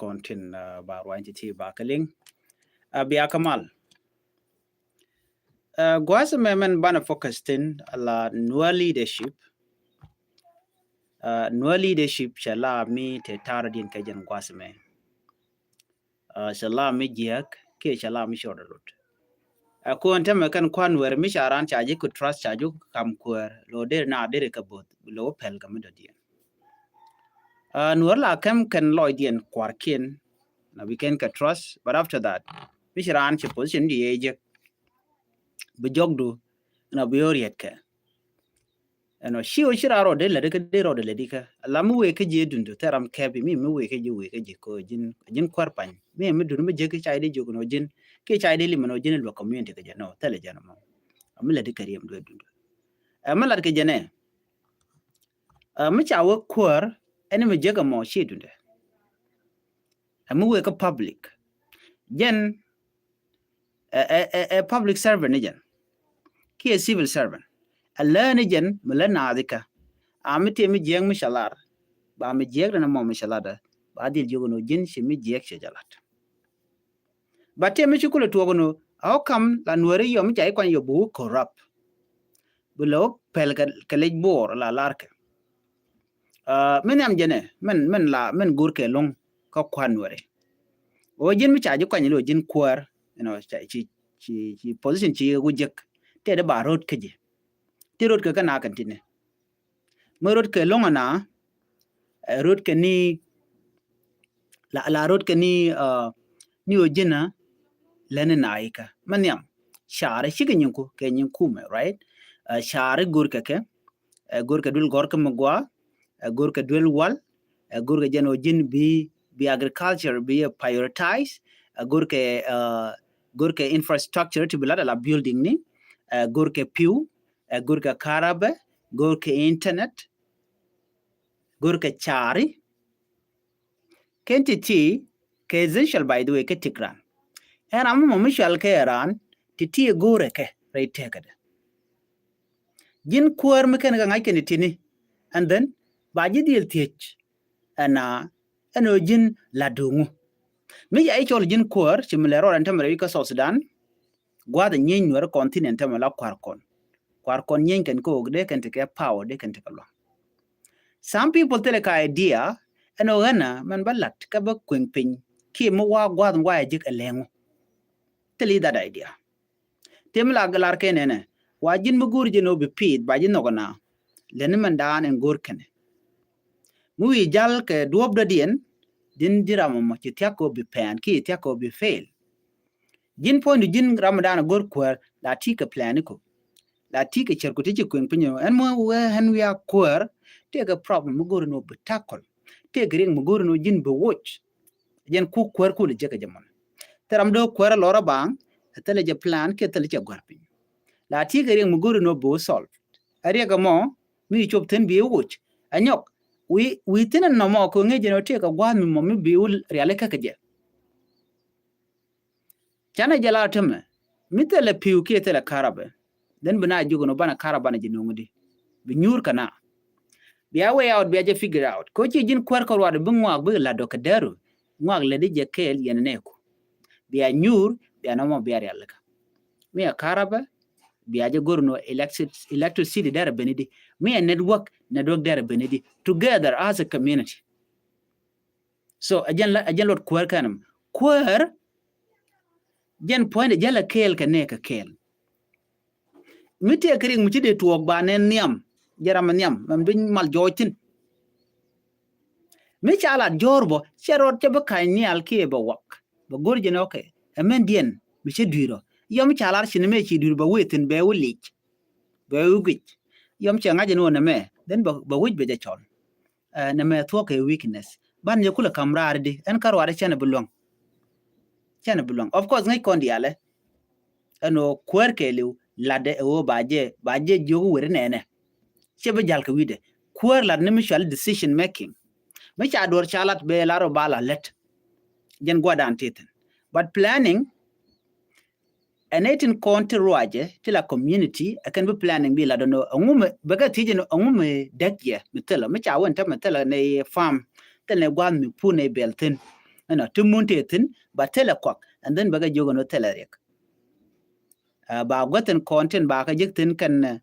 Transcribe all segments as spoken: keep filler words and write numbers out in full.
kɔn tin, uh, ba ruany ti ti ba kɛ liŋ. Uh, bia kɛ mal. Uh, gua̱a̱th mɛ mɛn banɛ focus thin ala Nuer leadership. Uh, Nuer leadership cɛ la mi te tar din kɛ jɛn gua̱a̱th mɛ. Uh, cɛ la mi jiɛk kiɛ cɛ la mi cɔr rot. Uh, kuɔn tɛmɛ kɛn kuan Nuer mi ca ran ca ji̱ ku trust ca ji̱ kam kuäär lo der na der kɛ both lo pɛl kɛ mi dɔ̱diɛn. Uh, Nuer la kɛm kɛn lɔcdiɛn kuarkiɛn na bi kɛn kɛ trust, but after that mi ci raan ci position di yee jek bi jɔkdu na bi yor yet kɛ. Ɛnɔ ci ɣöö ci raan rɔɔdɛ lätdi kä dee rɔɔdɛ lätdi kä la mi wëë kä ji̱ dundu thɛr ram kɛp mi mi wëë kä ji̱ wëë kä ji̱ kɛ ji̱n ji̱n kuäär pany mi mi dun mi jek kä cay di jiök nɔ ji̱n kä cay di lim nɔ ji̱n luäk community kä jɛ nɔ thɛlɛ jɛ nɔ mɔ. Ɛ mi lätdi kä riɛm duee dundu. Ɛ mi lat kä jɛ nɛ. Ɛ mi ca wä kuäär ɛn mi jek ɛmɔ ci dundɛ. Ɛ mi wëë kä public jɛn ɛ ɛ ɛ public servant ni jɛn kiɛ civil servant. Ɛ lää ni jɛn mi lä naath ikä a mi tëë mi jiɛk mi ca lar ba mi jiɛk dɛn ɛmɔ mi ca lat ɛ ba dhil jiök ɛn ɣöö ji̱n ci mi jiɛk cɛ jɛ lat. Ba tëë mi ci kulɛ tuɔɔk ɛn ɣöö a wä kam la Nuääri yɔ mi ca i̱ kuany yɔ bi wä corrupt. Bi lɛ wä pɛl kɛ lec buɔɔr la larkɛ. Ɛ mi nhiam jɛnɛ mɛn mɛn la mɛn go̱rkɛ lo̱ŋ kä kua̱r Nuääri. Ɣöö ji̱n mi ca ji̱ kuany lo ji̱n kuäär, you know, ci ci ci position ci wä jek tëë di ba ro̱t kä ji̱. Ti ro̱t kɛ kä na kɛn tinɛ mi ro̱t kɛ lo̱ŋ ana ɛ ro̱t kɛ ni la la ro̱t kɛ ni ɛ ni ɣöö ji̱n a lɛn ni na ikä mɛ nhiam. Caarɛ cikɛ nyin ku kɛ nyin kumɛ, right? Ɛ caarɛ go̱rkɛ kɛ ɛ go̱rkɛ duel gɔ̱rkä mi gɔaa ɛ go̱rkɛ duel wal ɛ go̱rkɛ jɛn ɣöö ji̱n bi bi agriculture bi prioritize ɛ go̱rkɛ ɛ go̱rkɛ infrastructure ti bi lat ala building ni ɛ go̱rkɛ pi̱w ɛ go̱rkɛ karabɛ go̱rkɛ internet go̱rkɛ caari. Kɛn ti ti kɛ essential by the way kɛ tik ran. Ɛn ram mɔ mi cual kɛ ran ti ti go̱rɛ kɛ rɛy tɛkädɛ. Ji̱n kuäär mi kɛn kɛ ŋa̱c kɛn ti ni and then ba ji̱ dhil thiec ɛn a ɛn ɣöö ji̱n la duŋu. Mi ca i̱ cɔl ji̱n kuäär ci mi lɛ rɔɔd ɛn tämɛ rɛy kä South Sudan. Gua̱a̱th ɛ nyieny Nuäär kɔn thi̱n ɛn tämɛ la kua̱r kɔn. Kua̱r kɔn nyieny kɛn kä ɣöö dee kɛn ti kɛ power dee kɛn ti kɛ luaŋ. Some people thilɛ ka idea ɛn ɣöö ɣänä mɛn bä la̱t kä bä kueŋ piny kiɛ mi wa gua̱a̱th mi wa ɛ jek ɛ lɛŋu. Thilɛ that idea. Tëë mi la lar kɛ nɛnɛ wa ji̱n mi go̱o̱r ji̱n ɣöö bi piith ba ji̱ nhɔk ɛna. Lɛni mɛn daan ɛn go̱o̱r kɛnɛ mi wi̱i̱ jal kɛ duɔ̱ɔ̱p dɔ̱diɛn. Ji̱n ji̱ ram ɛmɔ ci thia̱k kɛ ɣöö bi pɛn kiɛ thia̱k kɛ ɣöö bi fail. Ji̱n puɔ̱nydu ji̱n ram mi daan ɛ go̱o̱r kuäär la ti kɛ plan iku. La ti kɛ cär ku ti ci kueŋ piny ɛn mɔ wee ɛn wiaa kuäär. Tëë kɛ problem mi go̱o̱r ɛn ɣöö bi tackle. Tëë kɛ riɛk mi go̱o̱r ɛn ɣöö ji̱n bi woc. Jɛn ku kuäär kulɛ jek kɛ jɛ mɔn. Thil ram do̱ kuäär lɔr a baŋ thilɛ jɛ plan kiɛ thilɛ jɛ gua̱r piny. La ti kɛ riɛk mi go̱o̱r ɛn ɣöö bi wä solve. A riɛk ɛmɔ mi cop thi̱n bi woc a nyɔk. Wi̱i̱ wi̱i̱ thi̱n ɛn nɔmɔ kɛ ŋi̱i̱c ɛn ɣöö tëë kɛ gua̱a̱th mi mɔ mi bi wä riali kä kɛ jɛ. Canɛ jɛ la tämɛ mi thilɛ pi̱w kiɛ thilɛ karabɛ. Then bi na jiök ɛn ɣöö banɛ karabɛ banɛ ji̱ no̱o̱ŋ di bi nyuur kɛ na. Bia way out bia jɛ figure out kɛ ɣöö ci ji̱n kuäär kä ruaadɛ bi ŋuak bi la̱t dɔ̱k kɛ däru. Ŋuak lätdi jɛ kɛɛl yɛn nɛɛku. Bia nyuur bia nɔmɔ bia rialikä. Mi ɛ karabɛ bia jɛ go̱r ɛn ɣöö electric- electricity derɛ ben di. Mi ɛ network network derɛ ben di together as a community. So ɛ jɛn la ɛ jɛn luɔt kuäär kɛn ɛmɔ. Kuäär jɛn puɔ̱nydɛ jälɛ kɛɛl kɛ nɛɛkä kɛɛl. Mi tëë kɛ riɛk mi ci dee tuɔɔk ba nɛn nhiam jɛ ram ɛ nhiam mɛn bi mal jɔɔc thi̱n. Mi ca lat jɔ̱ɔ̱r bä cɛ rɔɔd cɛ bi ka̱ny nhial kiɛ bɛ wak bɛ go̱r jɛn ɛ okay. Ɛ mɛn diɛn mi cä dui̱r ɔ yɔm ca lat ci ni mɛ ci dui̱r bɛ wee thi̱n bɛ wä lic. Bɛ wä guic yɔm cɛ ŋa̱c ɛn ɣöö nɛmɛ then bɛ wec bɛ jɛ cɔl. Nɛmɛ thuɔ̱k kɛ weakness ban jɛ kulɛ ka̱m raar di ɛn kä ruaadɛ cɛn ɛ bi luäŋ. Cɛn ɛ bi luäŋ of course ŋäc kɔn diaalɛ. Ɛn ɣöö kuäär kɛɛliw latdɛ ɛ ɣöö ba jɛ ba jɛ jiök weri nɛɛnɛ. Cɛ bi ja̱l kɛ wi̱cdɛ kuäär lat ni mi cual decision making. Mi ca duɔ̱r ca lat bɛ lar ɣöö ba la lät. Jɛn gua̱dan tithin but planning. Ɛn ɛ tin kɔn ti ruacɛ ti la community ɛ kɛn bi planning bi la dɔ̱n ɣöö ɛŋu mi bɛ kɛ thiec ɛn ɛŋu mi däk yɛ mi thilɛ mi ca wä ɛn tämɛ thilɛ nɛ farm. Thilɛ nɛ gua̱a̱th mi pun nɛ bɛl thi̱n. ɛnɔ ti mun tëë thi̱n ba thilɛ kuak, and then bɛ kɛ jiök ɛn ɣöö thilɛ riɛk. Ba guäth in kɔn tin ba kɛ jek thin kɛn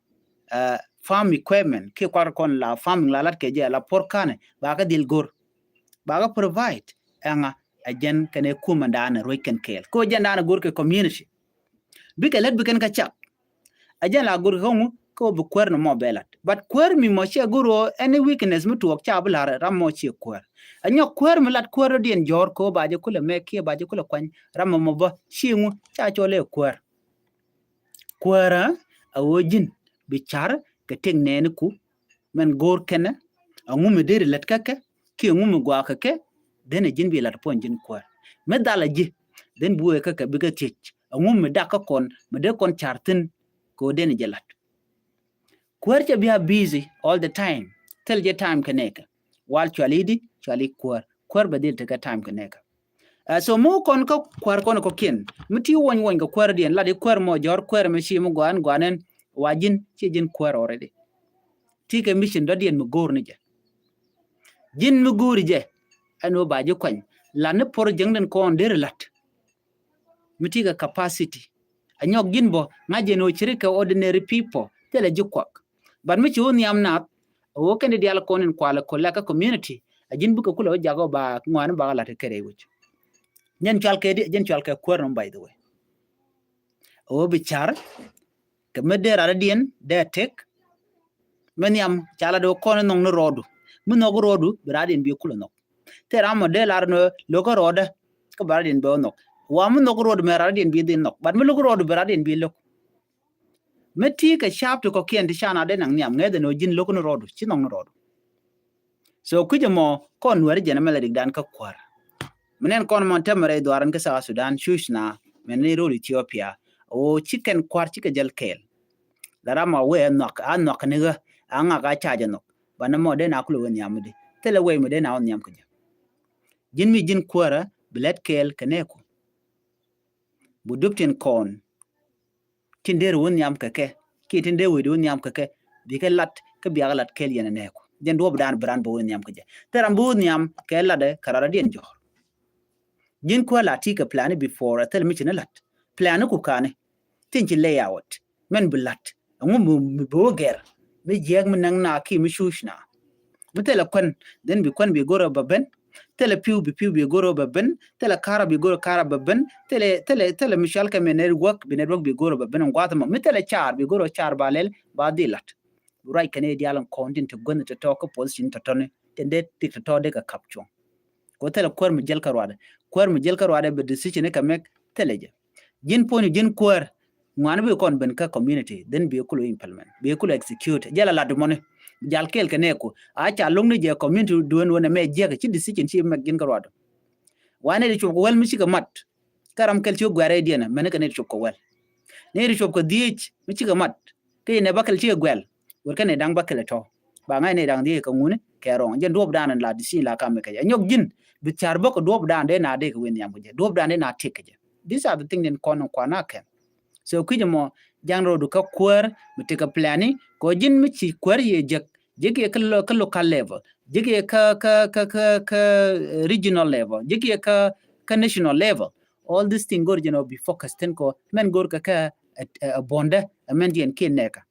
farm equipment kiɛ kuar kɔn la farming la lat kɛ jɛ la por kanɛ ba kɛ dhil gor. Ba kɛ provide ɛŋa? Ɛ jɛn kɛn ɛ kumɛ danɛ ruec kɛn kɛɛl kɛ jɛn danɛ gor kɛ community. Bikɛ lät bikɛn kɛ cak. Ɛ jɛn la gor kɛ ŋu kɛ bi kuäär ni mɔ bɛ lat. But kuäär mi mɔ ciɛ gor ɔ any weakness mi tuɔɔk ca bi lar ram mɔ ciɛ kuäär. Ɛ nyɔk kuäär mi lat kuäär dɔ̱diɛn jɔ̱ɔ̱r kɛ ba jɛ kulɛ mɛ kiɛ ba jɛ kulɛ kuany ram mɔ bä ci ŋu ca cɔl ɛ kuäär. Kuäärä a ɣöö ji̱n bi car kɛ tëk nɛɛni ku mɛn go̱o̱r kɛnɛ a ŋu mi deri lät kä kɛ kiɛ ŋu mi gɔaa kɛ kɛ. Dhen a ji̱n bi lat puɔ̱ny ji̱n kuäär mi dhal a ji̱ dhen bi wee kä kɛ bikɛ thiec a ŋu mi dak kä kɔn mi dee kɔn car thi̱n kɛ ɣöö dhen a ji̱ lat. Kuäär cɛ bia busy all the time. Thil jɛ time kɛ nɛɛkɛ wal cuali di cuali kuäär kuäär bɛ dhil tekɛ time kɛ nɛɛkɛ. So mi wä kɔn kä kuäär kɔn kɔkiɛn mi ti wuɔny wuɔny kɛ kuäär diɛn lat i̱ kuäär mɔ jɔr kuäär mi ci mi guan guanɛn wa ji̱n ci ji̱n kuäär already. Ti kɛ mission dɔ̱diɛn mi go̱o̱r ni jɛ. Ji̱n mi go̱o̱ri jɛ ɛn wä ba ji̱ kuany lat ni por jäŋdɛn kɔn der lat. Mi ti kɛ capacity a nyɔk ji̱n bɔ ŋa̱c jɛ ni wä ci ri kɛ ordinary people thilɛ ji̱ kuak. But mi ci wä nhiam nath a wä kɛn di dial kɔn in kualɛ kɔ lɛk kä community a ji̱n bikɛ kulɛ wä jak wä ba ŋuani ba lat kɛ rɛy wec. Nyɛn cual kɛ di jɛn cual kɛ kuäär nɔm by the way. A wä bi car kɛ mi dee rat diɛn dee tek. Mi nhiam ca lat wä kɔn in nhɔk ni rɔɔdu mi nhɔk rɔɔdu bi rat diɛn bi kulɛ nhɔk. Thil ram mɔ dee lar ni lokä rɔɔdä kä bi rat diɛn bi wä nhɔk. Wa mi nhɔk rɔɔdu mɛ rat diɛn bi dhil nhɔk but mi lokä rɔɔdu bi rat diɛn bi lo̱k. Mi ti kɛ cap ti kɔkiɛn ti ca na dee naŋ nhiam ŋɛth ɛn ɣöö ji̱n lo̱k ni rɔɔdu ci nhɔk ni rɔɔdu. So kui̱c ɛmɔ kɔn nuɛri jɛn ɛmɛ la rikdan kä kuäär. Mi nɛn kɔn mɔn tɛmɛ rɛy dhuaran kä South Sudan cuc na mɛn ni ro̱l Ethiopia. Ɣöö ci kɛn kua̱r cikɛ jäl kɛɛl. La ram a wee a nhɔak a nhɔak ni ɣä a ŋak a cac a nhɔk. Banɛ mɔ dee na kulɛ wee nhiam mi di thilɛ wee mi dee na wä nhiam kä jɛ. Ji̱n mi ji̱n kuäärä bi lɛt kɛɛl kɛ nɛɛku. Bu dup tin kɔn tin der wä nhiam kɛ kɛ kiɛ tin der wä di wä nhiam kɛ kɛ. Bikɛ lat kä biakɛ lat kɛɛl yɛn nɛɛku jɛn duɔp dan bi ran bɛ wä nhiam kɛ jɛ. Thil ram bi wä nhiam kɛ lat kɛ rat diɛn jɔr. Ji̱n kuäär la ti kɛ plan before a thil mi ci ni lat plan ku kani. Tin ci layout mɛn bi lat ɛŋu mi bi wä gɛr mi jiɛk mi näŋ na ki mi cuc na. Mi thilɛ kuän dhen bi kuän bi go̱r ɔ bɛ ben. Thilɛ pi̱w bi pi̱w bi go̱r ɔ bɛ ben. Thilɛ karɔ bi go̱r ɔ karɔ bɛ ben. Thilɛ thilɛ thilɛ mi cual kɛ mi network bi network bi go̱r ɔ bɛ ben ŋuath mɔ mi thilɛ car bi go̱r ɔ car ba lɛl ba dhil lat. Ruac kɛn i̱ dial in kɔn tin ti guänh ti tɔ̱ kä position tɔ̱tɔ̱ni tin dee tik ti tɔ̱ dee kɛ kap cuɔ̱ŋ. Kɛ thilɛ kuäär mi jäl kä ruadɛ kuäär mi jäl kä ruadɛ bɛ decision i̱ kɛ mɛk thilɛ jɛ. Ji̱n puɔ̱ny ji̱n kuäär ŋuani bi kɔn ben kä community dhen bi kulu implement bi kulu execute jɛ la lat mɔni. Jal kɛɛl kɛ nɛɛku a ca lo̱ŋni jɛ community dueen wen ɛmɛ jiɛk ci decision ci mɛk ji̱n kä ruadɛ. Wa nɛy ti cop kɛ wɛl mi cikɛ mat kä ram kɛl ci wä guɛ̈r rɛydiɛn mɛni kɛ nɛy ti cop kɛ wɛl. Nɛy ti cop kɛ dhiec mi cikɛ mat kä yɛ nɛ bä kɛl cikɛ guɛl. Wër kä nɛy da̱ŋ bä kɛl tɔ ba ŋa̱c nɛy da̱ŋ dhiec kɛ ŋuni kɛ rɔŋ jɛn duɔp dan la di sin la kam kɛ jɛ nyɔk ji̱n bi thiar bä kɛ duɔp dan dee na dee kɛ wen nhiam kɛ jɛ duɔp dan dee na tiek kɛ jɛ. These are the thing den kɔn kuan a kɛn. So kui̱c ɛmɔ ja̱ŋ rɔɔdu kä kuäär mi tekɛ plani kɛ ji̱n mi ci kuäär yɛ jek jek yɛ kä lo- kä local level jek yɛ kä kä kä kä kä regional level jek yɛ kä kä national level. All this thing go̱r jɛn ɔ bi focus thin kɔ mɛn go̱r kɛ kɛ ɛ bondɛ ɛ mɛn diɛn kiɛ nɛka.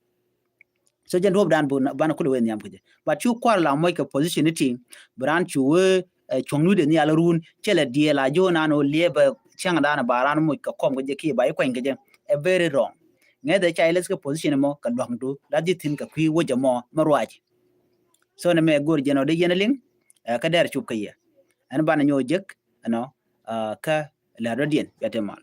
So jɛn duɔp dan bu banɛ kulɛ wee nhiam kɛ jɛ but cu kuar la mɔc kɛ position ni ti bi ran cu wee cuɔ̱ŋ nui̱dɛ nhial run cɛ lɛ diɛɛl a ji̱ wä nan wä liɛpɛ cäŋ dan ba ran moc kɛ kɔm kɛ jɛ kiɛ ba i̱ kuany kɛ jɛ. Ɛ very wrong. Ŋɛth ɛ ca ileth kɛ position mɔ kɛ lua̱ŋdu la ji̱ thi̱n kɛ kui̱ wecɛ mɔ mɛ ruac. So ni mɛ go̱r jɛn ɔ dee yɛn liŋ ɛ kä dɛr cup kɛ yɛ ɛn banɛ nyɔɔ jek ɛnɔ kä lɛr dɔ̱diɛn bia te mal.